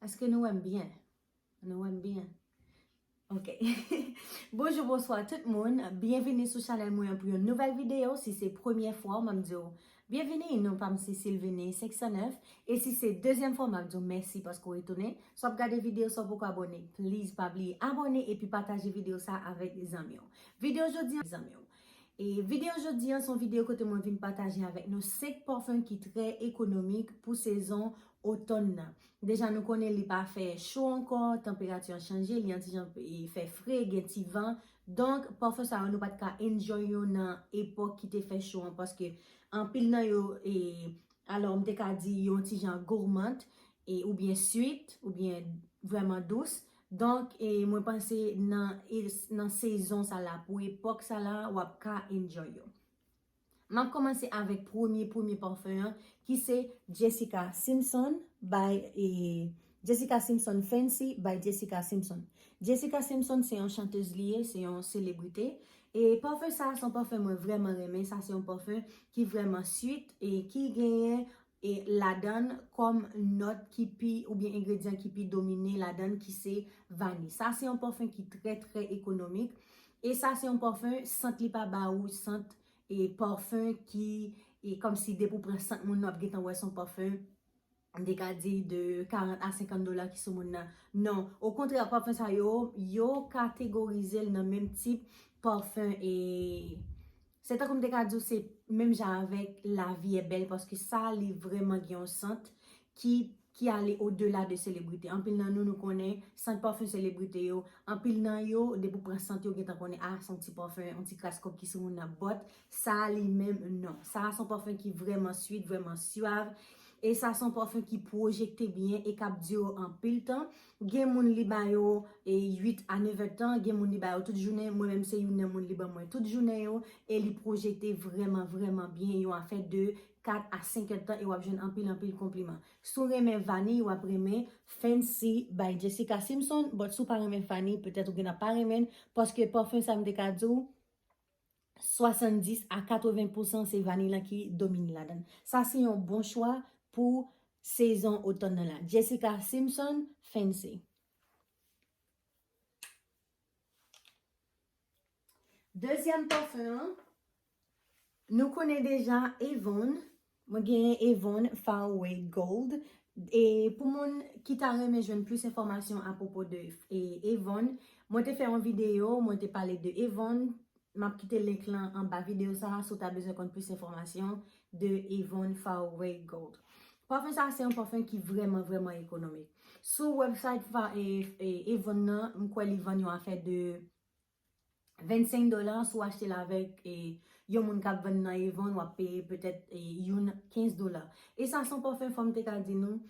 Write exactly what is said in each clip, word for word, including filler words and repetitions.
Èske nou wè m byen? Nou wè m byen? Ok. Bonjou, bonswa tout moun. Byenvini sou chanèl mwen an pou yon nouvèl videyo. Si se premyè fwa w, m ap di w byenvini. Non pa m se Sylvine senk san nèf. E si se dezyèm fwa, m ap di w mèsi paske w retounen. Si w ap gade videyo sa w poko abòne, please pa bliye abòne epi pataje videyo sa avèk zanmi w. Videyo jodi an, zanmi w. E videyo jodi an se yon videyo kote mwen vin pataje avèk nou senk pafen ki trè ekonomik pou sezon otòn nan. Deja nou konnen li pa fè cho ankò, tanperati an chanje, li an ti jan e fè fre, gen ti van. Donk, pafen sa yo nou pa t ka enjoy yo nan epòk ki te fè cho an, paske anpil nan yo, e, alò, m te ka di yo yon ti jan gourmand, e, oubyen sweet, oubyen vrèman dous. Donk, e, mwen panse nan, e, nan sezon sa la, pou epòk sa la, w ap ka enjoy yo. M ap kòmanse avèk premye, premye pafen an, ki se Jessica Simpson by, e, Jessica Simpson Fancy by Jessica Simpson. Jessica Simpson se yon chantèz li ye, se yon selebrite. E pafen sa, se yon pafen mwen vrèman renmen. Sa se yon pafen ki vrèman sweet e ki genyen e ladan l kòm nòt ki pi, oubyen engredyan ki pi domine ladan l ki se vani. Sa se yon pafen ki trè, trè ekonomik. E sa se yon pafen, sant li pa ba ou sant e pafen ki, e kòmsi depi w pran sant moun nan, w ap gentan wè se yon pafen, m te ka di de karant a senkant dola ki sou moun nan. Non, okontrè, pafen sa yo, yo kategorize l nan menm tip pafen e se tankou m te ka di w se menm jan avèk La Vie Est Belle, paske sa li vrèman gen yon sant ki, ki ale odela de selebrite. Anpil nan nou, nou konnen sant pafen selebrite yo. Anpil nan yo, depi w pran sant yo, gentan konnen, a, se yon ti pafen, yon ti kras kòk ki sou moun nan. But sa li menm, non. Sa se yon pafen ki vrèman sweet, vrèman swav. E sa se yon pafen ki pwojekte byen e k ap dire anpil tan. Gen moun li ba yo e uit a nèf èdtan, gen moun li ba yo tout jounen. Mwen menm se youn nan moun li ban mwen tout jounen yo. E li pwojekte vrèman, vrèman byen, yon afè de kat a senk èdtan e w ap jwenn anpil, anpil konpliman. Si w renmen vaniy, w ap renmen Fancy by Jessica Simpson, but si w pa renmen vaniy, petèt ou gentan pa renmen l, paske pafen sa m te ka di w, swasanndis a katreven pousan se vaniy lan ki domine ladan l. Sa se yon bon chwa pou sezon otòn nan la. Jessica Simpson, Fancy. Dezyèm pafen an, nou konnen deja Avon. Mwen genyen Avon Far Away Gold. E pou moun ki ta renmen jwenn plis enfòmasyon apwopo de, e, Avon, mwen te fè yon videyo, mwen te pale de Avon. M ap kite link lan anba videyo sa a si w ta bezwen konn plis enfòmasyon de Avon Far Away Gold. Pafen sa a se yon pafen ki vrèman, vrèman ekonomik. Sou website fa, e, e, Avon nan, m kwè li vann yon afè de vennsenk dola. Si w achte l avèk, e, yon moun k ap vann nan Avon, w ap peye petèt, e, youn kenz dola. E sa se yon pafen, fò m te ka di nou,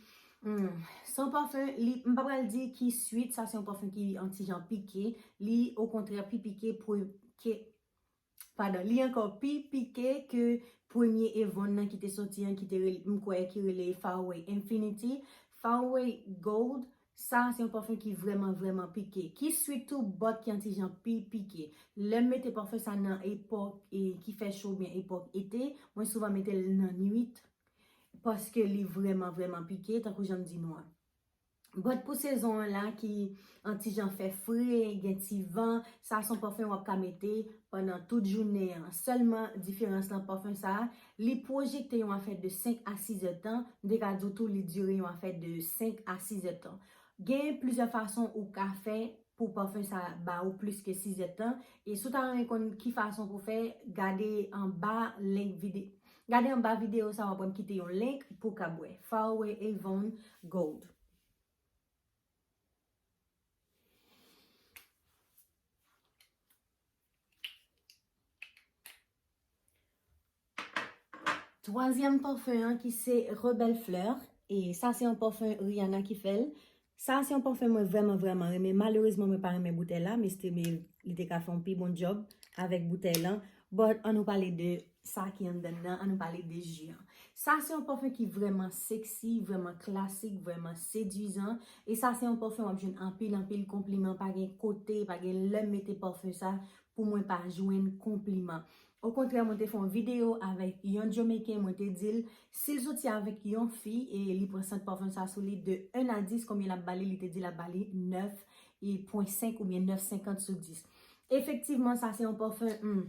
hmm, se yon pafen, li, m pa pral di ki sweet, sa se yon pafen ki yon ti jan pike. Li, okontrè, pi pike pou, ke, padon, li ankò pi pike ke premye Avon nan ki te soti an, ki te rele, m kwè ki rele Far Away Infinity. Far Away Gold, sa se yon pafen ki vrèman, vrèman pike. Ki sweet tou, but ki yon ti jan pi pike. Lè m mete pafen sa nan epòk, e, ki fè cho oubyen epòk ete, mwen souvan mete l nan nwit, paske li vrèman, vrèman pike, tankou jan m di nou an. But pou sezon an la ki yon ti jan fè fre, gen ti van, sa se yon pafen w ap ka mete pandan tout jounen an. Sèlman diferans lan pafen sa a, li pwojekte yon afè de senk a sis èdtan, m te ka di w tou li dire yon afè de senk a sis èdtan. Gen plizyè fason ou ka fè pou pafen sa a ba ou plis ke sis èdtan, e si w ta renmen konn ki fason pou fè, gade anba link vide-, gade anba videyo sa a, w ap wè m kite yon link pou w kab wè. Far Away Avon Gold. Twazyèm pafen an ki se Rebelle Fleur. E sa se yon pafen Rihanna ki fè l. Sa se yon pafen mwen vrèman, vrèman renmen. Malerezman, mwen pa renmen boutèy la, men se te, men li te ka fè yon pi bon djòb avèk boutèy lan. But, ann nou pale de sa ki anndan l nan, ann nou pale de ji an. Sa se yon pafen ki vrèman sexy, vrèman klasik, vrèman sedwizan. E sa se yon pafen w ap jwenn anpil, anpil konpliman. Pa gen kote, pa gen lè m mete pafen sa pou mwen pa jwenn konpliman. Okontrè, mwen te fè yon videyo avèk yon Jamaican, mwen te di l, si l soti avèk yon fi e li pran sant pafon sa sou li de un a dis, konbyen l ap ba li? Li te di l ap ba li nèf pwen senk oubyen nèf senkant sou dis. Efektivman, sa se yon pafon, hmm,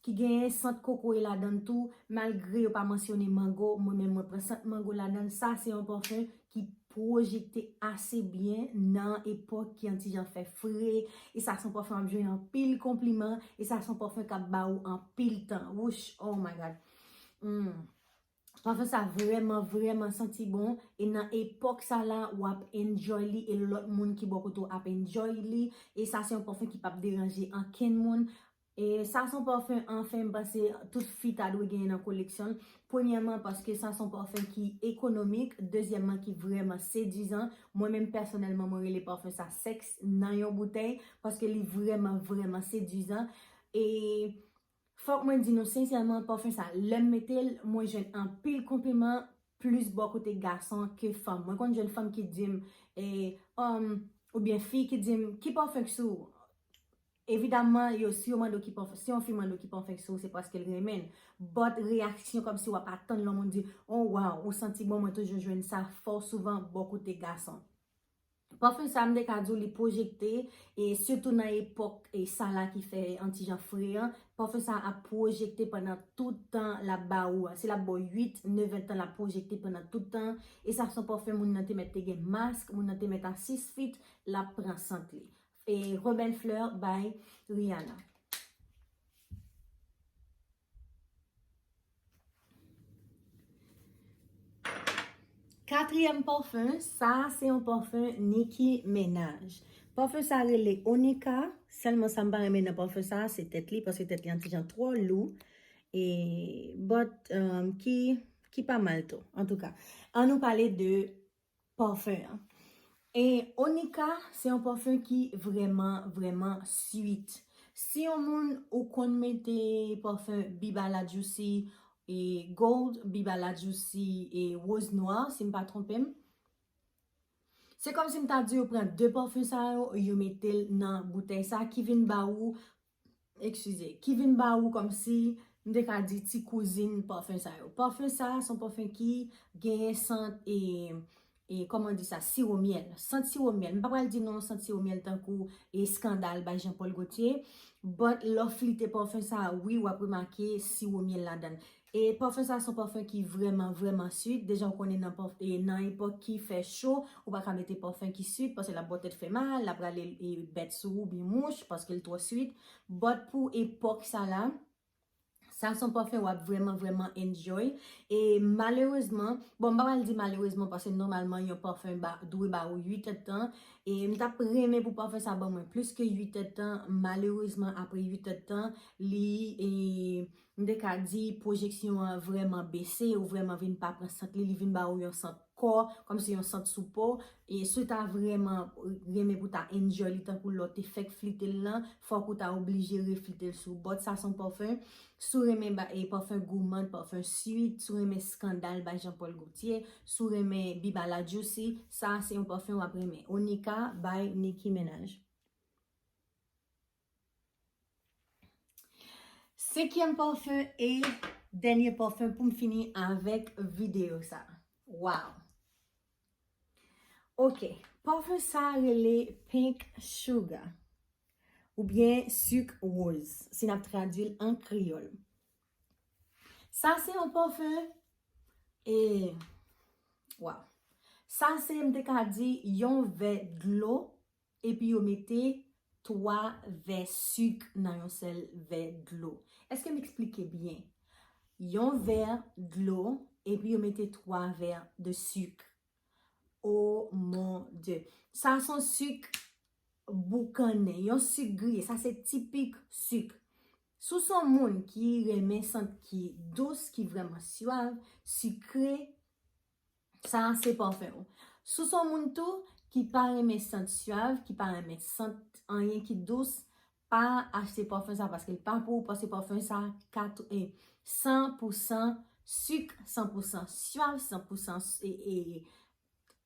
ki genyen sant kokoye ladan l tou, malgre yo pa mansyone mango, mwen menm mwen pran sant mango ladan l. Sa se yon pafon ki pwojekte ase byen nan epòk ki yon ti jan fè fre, e sa se yon pafon w ap jwenn anpil konpliman, e sa se yon pafon k ap ba ou anpil tan. Wouch, oh my God. Hmm. Pafon sa vrèman, vrèman santi bon, e nan epòk sa la, w ap enjoy li, e lòt moun ki bò kote w ap enjoy li, e sa se yon pafon ki p ap deranje ankenn moun. E sa se yon pafon, anfen, m panse tout fi ta dwe genyen nan koleksyon l. Premyèman, paske sa se yon pafon ki ekonomik. Dezyèmman, ki vrèman sedizan. Mwen menm, pèsonèlman, mwen rele pafon sa sèks nan yon boutèy, paske li vrèman, vrèman sedizan. E fòk mwen di nou sensèman, pafon sa, lè m mete l, mwen jwenn anpil konpliman, plis bò kote gason ke fanm. Mwen konn jwenn fanm ki di m, e, um, oubyen fi ki di m, ki pafon k sou ou? Evidamman, yo, si yo mande w ki pafon, si yon fi mande w ki pafon k sou ou, se paske l renmen l. But reyaksyon kòmsi w ap atann lè yon moun di, oh wow, ou santi bon, mwen toujou jwenn sa fò souvan bò kote gason. Pafon sa, m te ka di w li pwojekte, e sitou nan epòk, e sa la ki fè yon ti jan fre an, pafon sa ap pwojekte pandan tout tan l ap ba ou a. Si l ap ba w uit, nèf èdtan, l ap pwojekte pandan tout tan. E sa se yon pafon moun nan te mèt te gen mask, moun nan te mèt a sis feet, l ap pran sant li. E Rebelle Fleur by Rihanna. Katriyèm pafon, sa se yon pafon Nicki Minaj. Pafon sa rele Onika, sèlman sa m pa renmen nan pafon sa, se tèt li, paske tèt li yon ti jan twò lou, e, but, um, ki, ki pa mal tou, antouka. An nou pale de pafon an. E Onika, se yon pafon ki vrèman, vrèman sweet. Si yon moun ou konn mete pafon Biba La Juicy, e Gold, Biba La Juicy, e Rose Noir, si m pa twonpe m. Se kòmsi m ta di yo pran de pafon sa yo, yo mete l nan boutèy sa ki vin ba ou, eskize, ki vin ba ou kòmsi, m te ka di, ti kouzin pafon sa yo. Pafon sa, se yon pafon ki genyen sant, e, e, kòman di sa, siwo myèl. Sant siwo myèl. M pa pral di non sant siwo myèl tankou, e, Skandal by Jean Paul Gaultier. But lè w flite pafon sa, wi, w ap remake siwo myèl ladan l. E pafon sa se yon pafon ki vrèman, vrèman sweet. Deja w konnen nan paf-, e nan epòk ki fè cho, ou pa ka mete pafon ki sweet, paske l ap ba w tèt fè mal, l ap rale, e, bèt sou ou, oubyen mouch, paske l twò sweet. But pou epòk sa la, sa se yon pafon w ap vrèman, vrèman enjoy. E malerezman, bon, m pa pral di malerezman, paske nòmalman, yon pafon ba, dwe ba ou uit èdtan. E m t ap renmen pou pafon sa ban mwen plis ke uit èdtan. Malerezman, apre uit èdtan, li, e, m te ka di pwojeksyon an vrèman bese, ou vrèman vin pa pran sant li, li vin ba ou yon sant kò, kòmsi yon sant sou po, e si w ta vrèman renmen pou w ta enjoy li tankou lè w te fèk flite l lan, fòk ou ta oblije reflite l sou. But sa se yon pafon, si w renmen ba-, e pafon gourmand, pafon sweet, si w renmen Skandal by Jean Paul Gaultier, si w renmen Biba La Juicy, sa se yon pafon w ap renmen. Onika by Nicki Minaj. Senkyèm pafon e dènye pafon pou m fini avèk videyo sa. Wow. Ok, pafon sa rele Pink Sugar, oubyen sik woz, si n ap tradui l an kreyòl. Sa se yon pafon, e, wow. Sa se, m te ka di, yon vè dlo, epi yo mete twa vè sik nan yon sèl vè dlo. Èske m eksplike byen? Yon vè dlo, epi yo mete twa vè de sik. Oh mon Dieu. Sa se yon sik boukannen, yon sik griye. Sa se tipik sik. Si w se yon moun ki renmen sant ki dous, ki vrèman swav, sikre, sa se pafon ou. Si w se yon moun tou ki pa renmen sant swav, ki pa renmen sant anyen ki dous, pa achte pafon sa paske l pa pou ou, paske pafon sa kat-, e, san pou san sik, san pou san swav, san pou san s-, e, e,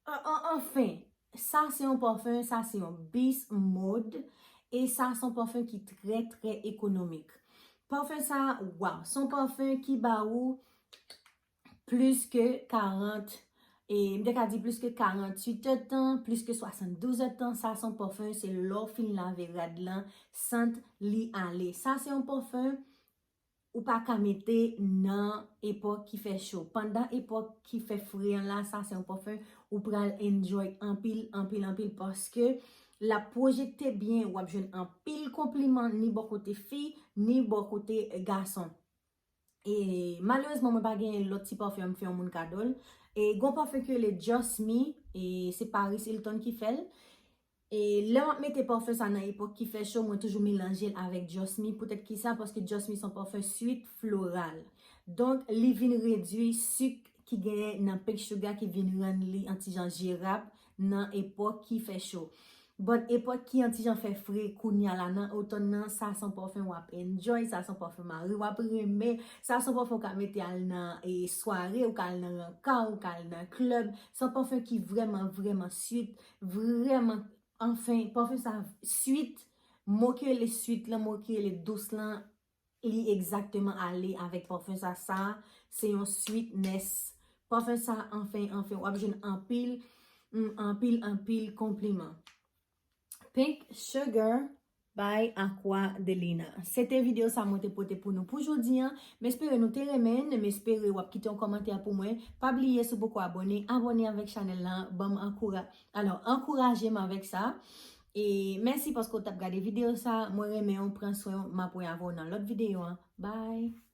an-, an-, anfen, sa se yon pafon, sa se yon beast mode, e sa se yon pafon ki trè, trè ekonomik. Pafen sa, waw, se yon pafen ki ba ou plis ke karant, e m te ka di plis ke karanntuit èdtan, plis ke swasanndouz èdtan. Sa se yon pafen, se lè w fin lave rad lan, sant li ale. Sa se yon pafen ou pa ka mete nan epòk ki fè cho. Pandan epòk ki fè fre an la, sa se yon pafen ou pral enjoy anpil, anpil, anpil, paske l ap pwojekte byen, w ap jwenn anpil konpliman ni bò kote fi, ni bò kote gason. E malerezman, mwen pa genyen lòt ti pafen m fè yon moun kado l. E gon pafen ki rele Just Me, e se Paris Hilton ki fè l. E lè m ap mete pafen sa nan epòk ki fè cho, mwen toujou melanje l avèk Just Me. Poutèt ki sa? Paske Just Me se yon pafen swit floral. Donk, li vin redui sik ki genyen nan pink sugar ki vin rann li yon ti jan jerab nan epòk ki fè cho. But epòk ki yon ti jan fè fre kounya la nan otòn nan, sa se yon pafen w ap enjoy, sa se yon pafen mari w ap renmen, sa se yon pafen w ka mete al nan e, sware, ou ka al nan ranka, ou ka al nan klèb. Se yon pafen ki vrèman, vrèman swit, vrèman, anfen, pafen sa swit, mo ki rele swit lan, mo ki rele dous lan, li egzakteman ale avèk pafen sa. Sa se yon sweetness. Pafen sa, anfen, anfen, w ap jwenn anpil, mm, anpil, anpil konpliman. Pink Sugar by Aqua Delina. Se te videyo sa mwen te pote pou nou pou jodi an. M espere nou te renmen l, m espere w ap kite yon kòmantè pou mwen. Pa bliye, si w poko abòne, abòne avèk chanèl lan, ban m ankoura-, alò, ankouraje m avèk sa. E mèsi paske w t ap gade videyo sa. Mwen renmen w, pran swen w, m ap wè avè w nan lòt videyo an. Bye!